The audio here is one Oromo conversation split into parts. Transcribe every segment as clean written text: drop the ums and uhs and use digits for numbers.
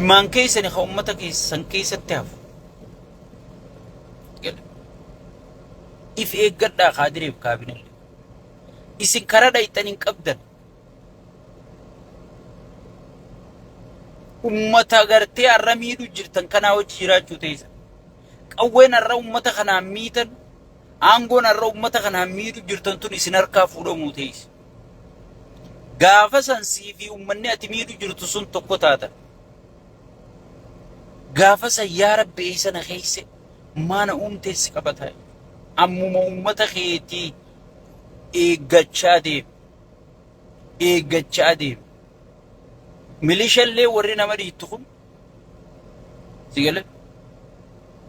Ilmaan keessani ka ummata keessan keessatti hafu. If eeggadhaa kaadireef kaabinellee. Isin karaa dhayxan hin qabdan. Ummata gartee har'a miidhu jirtan kanaa wajji jiraachuu teessa. Qawween har'a ummata kanaan miitan, aangoon har'a ummata kanaan miidhu jirtan tun isin harkaa fuudhamuu teessi. Gaafa san sii fi ummanni ati miidhu jirtu sun tokko taatan. Gaafa san yaa Rabbi eessa na keesse maana uumtee si qabata. Ammuma ummata keetii eeggachaa deemi. Eeggachaa deemi. Milishallee warri nama dhiittu kun si galee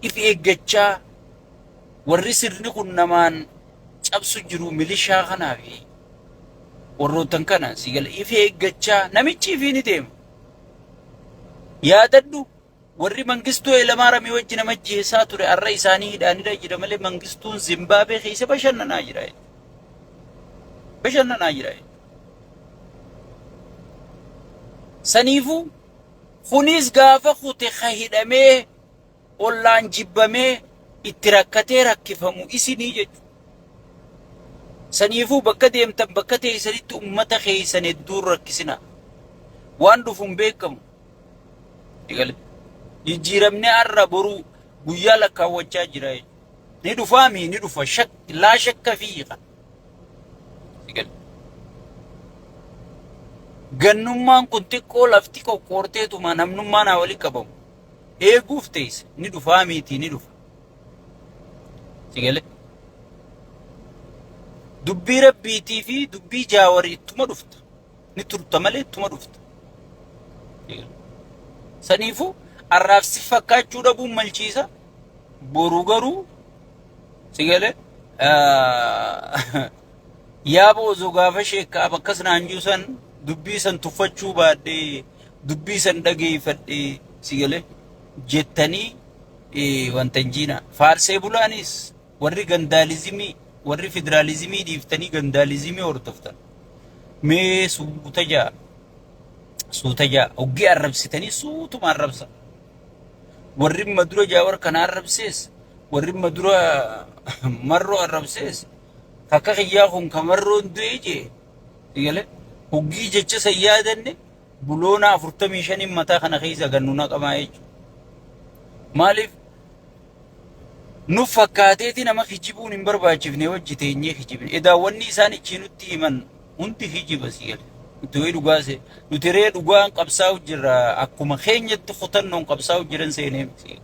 if eeggachaa warri sirni kun namaan cabsu jiru milishaa kanaa fi warroottan kana si gala if eeggachaa namichi ifii ni deema. Yaadadhu warri Mangistuu Hayilamaarami wajji nama ajjeesaa ture har'a isaanii hidhaanidha jira malee Mangistuun Zimbaabee keessa bashannanaa jira. Bashannanaa jira. Saniifuu kunis gaafa kute ka hidhamee ollaan jibbamee itti rakkatee rakkifamu isinii jechuudha. Saniifuu bakka deemtan bakka teessanitti ummata keessan hedduun rakkisinaa. Waan dhufu hin beekamu. Eegale. Jijjiiramni har'a boruu guyyaa lakkaawwachaa jira jechuudha. Ni dhufaa mii ni dhufa shak laa shakka fiiqa. Eegale. Gannummaan kun xiqqoo lafti qoqqoorteetuma namnummaan haa walitti qabamu. Eeguuf teessa ni dhufaa miitii ni dhufa. Sigale. Dubbii rabbiitii fi dubbii jaawarii ittuma dhufta. Ni turta malee ittuma dhufta. Saniifuu arraaf si fakkaachuu dhabuun malchiisa. Boru garuu sigale yaaba osoo gaafa sheekkaaf akkas naan jiru san dubbii san tuffachuu baadhee dubbii san dhageeffadhee sigale jettanii wanta hin jiina. Faarsee bulaanis warri gandaalizimii warri federaalizimii dhiiftanii gandaalizimii hordoftan. Mee suuta jaa suuta jaa hoggii arrabsitanii suutuma arrabsa. Warri madura jaawar kana arrabsees warri madura marroo arrabsees takka kiyyaa kun ka marroon du'e jee galee hoggii jecha san yaadanne buloona 45 mataa kana keessa gannu naqamaa jechuudha. Maaliif nu fakkaateeti nama kijibuun hin barbaachifne wajji teenyee kijibne. Edaa wanni isaan ichii nutti himan hundi kijiba si gale. Nuti wayii dhugaa see nuti ree dhugaan qabsaa'u jirra akkuma keenyatti kutannoon qabsaa'u jiran seenee miti.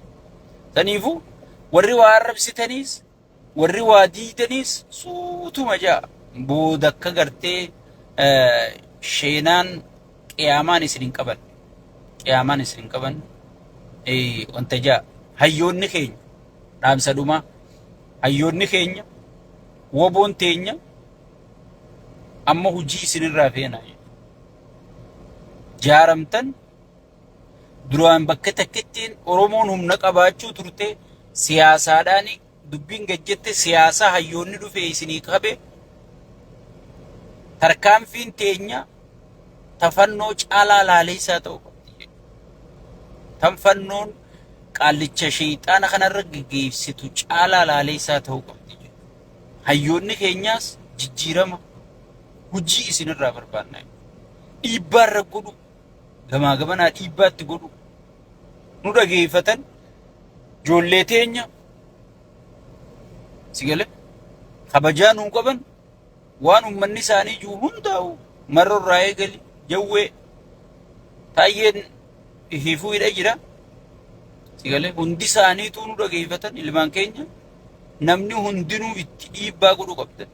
Saniifuu warri waa arrabsitaniis Warri waa diidaniis suutuma ja'a. Booda akka gartee sheenaan qiyaamaan isin hin qaban. Qiyaamaan isin hin qaban. Wanta ja'a. Hayyoonni keenya dhaamsa dhumaa. Hayyoonni keenya woboon teenya amma hojii isinirraa feena. Jaaramtan duraan bakka takkittiin Oromoon humna qabaachuu turte siyaasaadhaan dubbiin gad jette siyaasaa hayyoonni dhufe isinii qabe tarkaanfiin teenya tafannoo caalaa laaleessaa ta'uu qabdi jechuudha. Tan fannoon qaallicha sheeyxaana kanarra geggeessitu caalaa laaleessaa ta'uu qabdi jechuudha. Hayyoonni keenyaas jijjiirama hojii isinirraa barbaanna. Dhiibbaa irra godhu gamaa gamanaa dhiibbaatti godhu nu dhageeffatan ijoollee teenya si gale kabajaa nuu qaban waan ummanni isaanii jiru hundaa'u marra irraa eegali jawwee taayyeen hiifuu hidha jira si gale hundi isaaniituu nu dhageeffatan ilmaan keenya namni hundinuu itti dhiibbaa godhu qabdan.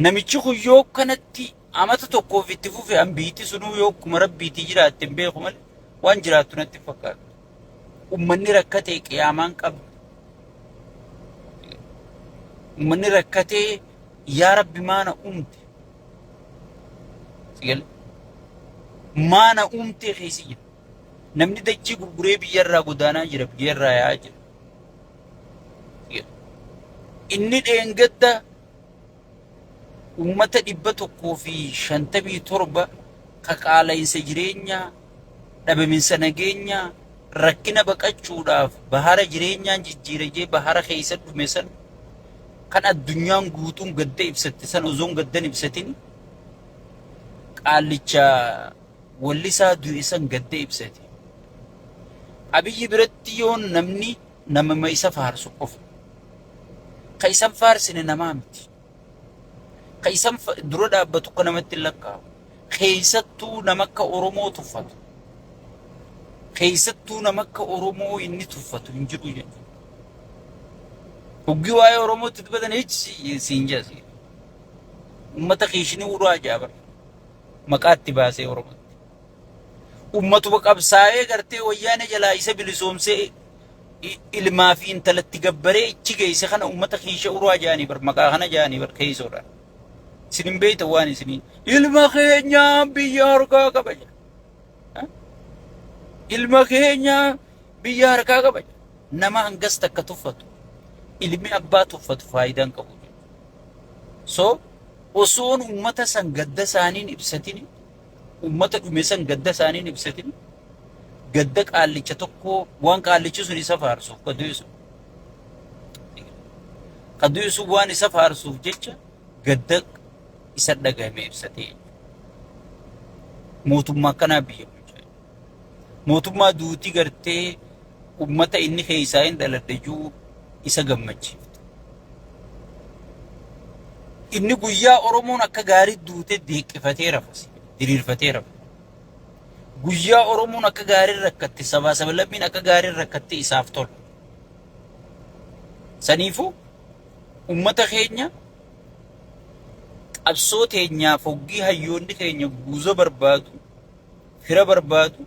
Namichi kun yoo kanatti Amata tokkoof itti fufe an biitti sunuu yoo akkuma rabbiitii jiraatte hin beeku malee waan jiraattu natti hin fakkaatu. Ummanni rakkatee qiyaamaan qabdu. Ummanni rakkatee yaa rabbi maana uumte. Sigale. Maana uumtee keessa jira. Namni dachii gurguree biyyarraa godaanaa jira biyyarraa yaa'aa jira. Inni dheengadda Ummata 157 ka qaala'insa jireenyaa Dhabaminsa nageenyaa, rakkina baqachuudhaaf bahara jireenyaan jijjiira jee bahara keessa dhume san kan addunyaan guutuun gadda ibsatte san osoon gaddan ibsatin qaallicha wallisaa du'e san gadda ibsate. Abiyyi biratti yoo namni namama isa faarsu qofa. Ka isan faarsine namaa miti. Ka isan dura dhaabbatu akka namatti hin lakkaa'u. Keessattuu nama akka Oromoo tuffatu. Keessattuu nama akka Oromoo inni tuffatu hin jiru jechuudha. Hoggii waa'ee Oromootti dubbatan hichi siin jedha. Uummata kiishinii uraa jaabar. Maqaa itti baasee Oromootti. Uummatuma qabsaa'ee gartee wayyaanee jalaa isa bilisoomsee ilmaa fi intalatti gabbaree ichi geesse kana uummata kiisha uraa jaanii bar maqaa kana jaanii bar keessoodha. Isin hin beektan waan isinii. Ilma keenyaa biyya harkaa qaba jedha. Ilma keenyaa biyya harkaa qaba jedha. Nama hangas takka tuffatu. Ilmi abbaa tuffatu faayidaa hin qabu. So osoon uummata san gadda isaaniin ibsatin uummata dhume san gadda isaaniin ibsatin gadda qaallicha tokkoo waan qaallichi sun isa faarsuuf ka du'e sun. Ka du'e sun waan isa faarsuuf jecha gadda isa dhagahame ibsatee mootummaa akkanaa biyya bulchaa. Mootummaa duuti gartee ummata inni keessaa hin dhaladhe jiru isa gammachiiftu. Inni guyyaa Oromoon akka gaarii duute deeqqifatee rafas, diriirfatee rafa. Guyyaa Oromoon akka gaarii rakkatte, sabaa sablammiin akka gaarii rakkatte isaaf tola. Saniifuu ummata keenya qabsoo teenyaaf hoggii hayyoonni keenya guuza barbaadu, fira barbaadu,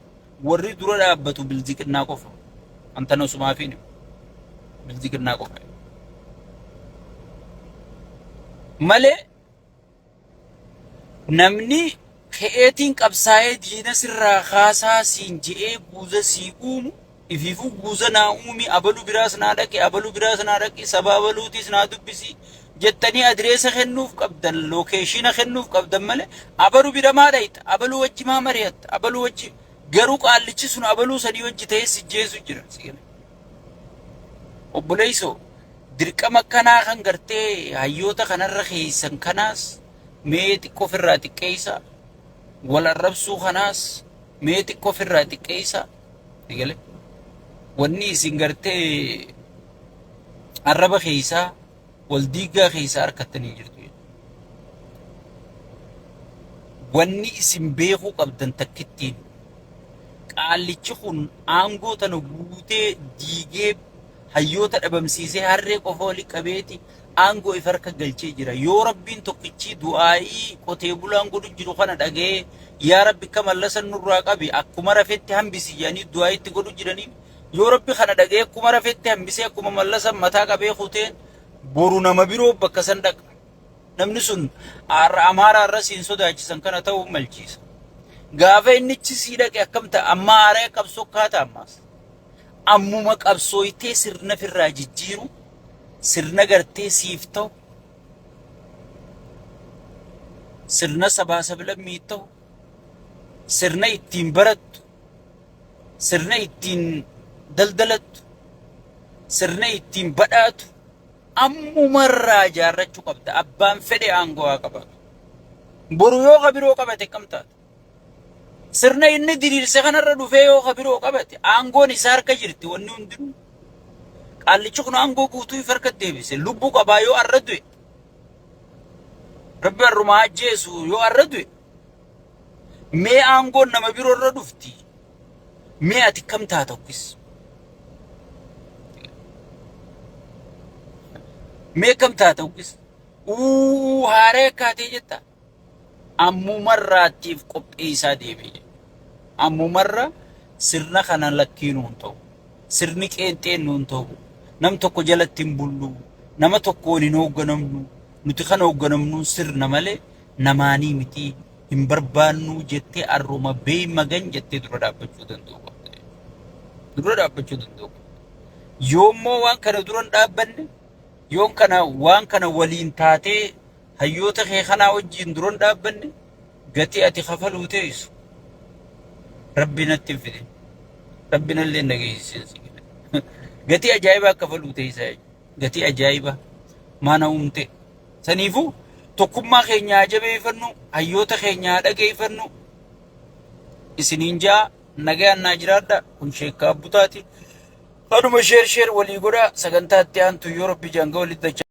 warri dura dhaabbatu bilziqinnaa qofa. Antana osumaafiin bilziqinnaa qofa. Malee namni ka'eetiin qabsaa'ee diina sirraa kaasaa siin je'ee guuza sii uumu ifiifuu guuza naa uumi abalu biraas naa dhaqi abalu biraas naa dhaqi saba abaluutiis naa dubbisi jettanii adireesa kennuuf qabdan lookeeshina kennuuf qabdan malee abalu bira maa dhayxa abaluu wajji maa mari'atta abaluu wajji garuu qaallichi sun abaluu sanii wajji ta'ee si jeesu jira si gala. Obboleessoo dirqama akkanaa kan gartee hayyoota kanarra keessan kanaas mee xiqqoo ofirraa xiqqeessa wal arrabsuu kanaas mee xiqqoo ofirraa xiqqeessa eegale wanni isin gartee arraba keessaa wal diiggaa keessaa harkattanii jirtu. Wanni isin beekuu qabdan takkittiin qaallichi kun aangoo tana guutee diigee hayyoota dhabamsiisee harree qofa wali qabeeti aangoo if harka galchee jira. Yoo Rabbiin tokkichii du'aa'ii qotee bulaan godhu jiru kana dhaga'ee yaa Rabbi akka mallasan nurraa qabi akkuma rafetti hambisi jedhanii du'aa'ii itti godhu jiranii yoo Rabbi kana dhaga'ee akkuma rafetti hambisee akkuma mallasan mataa qabee kuteen boru nama biroo bakka san dhaqa. Namni sun har'a Amaaraa irra siin sodaachisan kana ta'uu malchiisa. Gaafa innichi sii dhaqe akkam ta'a? Amma haaraya qabsoo kaata ammaas. Ammuma qabsooytee sirna firraa jijjiiru, sirna gartee siif ta'u, sirna sabaa sablammii ta'u, sirna ittiin barattu, sirna ittiin daldalattu, sirna ittiin badhaatu ammumarraa ijaarrachuu qabda. Abbaan fedhe aangoo haa qabaatu. Boru yoo ka biroo qabate akkam taata? Sirna inni diriirse kanarra dhufee yoo ka biroo qabate aangoon isaa harka jirti wanni hundinuu. Qaallichi kun aangoo guutuu if harka deebise. Lubbuu qabaa yoo arra du'e. Rabbi arrumaa ajjeesu yoo arra du'e. Mee aangoon nama biroo irra dhufti. Mee ati kam taata okkis? Mee kam taata okkis? Uu haaree akkaatee jetta. Ammumarraattiif qopheessaa deemee jedhe. Ammumarra sirna kana lakkii nuun ta'u. Sirni qeenxeen nuun ta'u. Nam tokko jalatti hin bullu. Nama tokkoon hin hoogganamnu. Nuti kan hoogganamnu sirna malee namaanii miti. Hin barbaannu jettee arruma beey magan jettee dura dhaabbachuu danda'u qabda. Dura dhaabbachuu danda'u qabda. Yoommoo waan kana dura hin dhaabbanne yoon kana waan kana waliin taatee hayyoota kee kanaa wajjin dura hin dhaabbanne gatii ati kafaluu teessu. Rabbi natti hin fidin. Rabbi nallee hin dhageessisin si galee. Gatii ajaa'ibaa kafaluu teessaa jechuudha. Gatii ajaa'ibaa maana uumte. Saniifuu tokkummaa keenya haa jabeeffannu, hayyoota keenya haa dhageeffannu. Isiniin ja'a nagayaan naa jiraadha. Kun sheekkaa butaati. Kanuma share share walii godhaa sagantaa itti aantu yoo rabbi jaan walitti dachaa.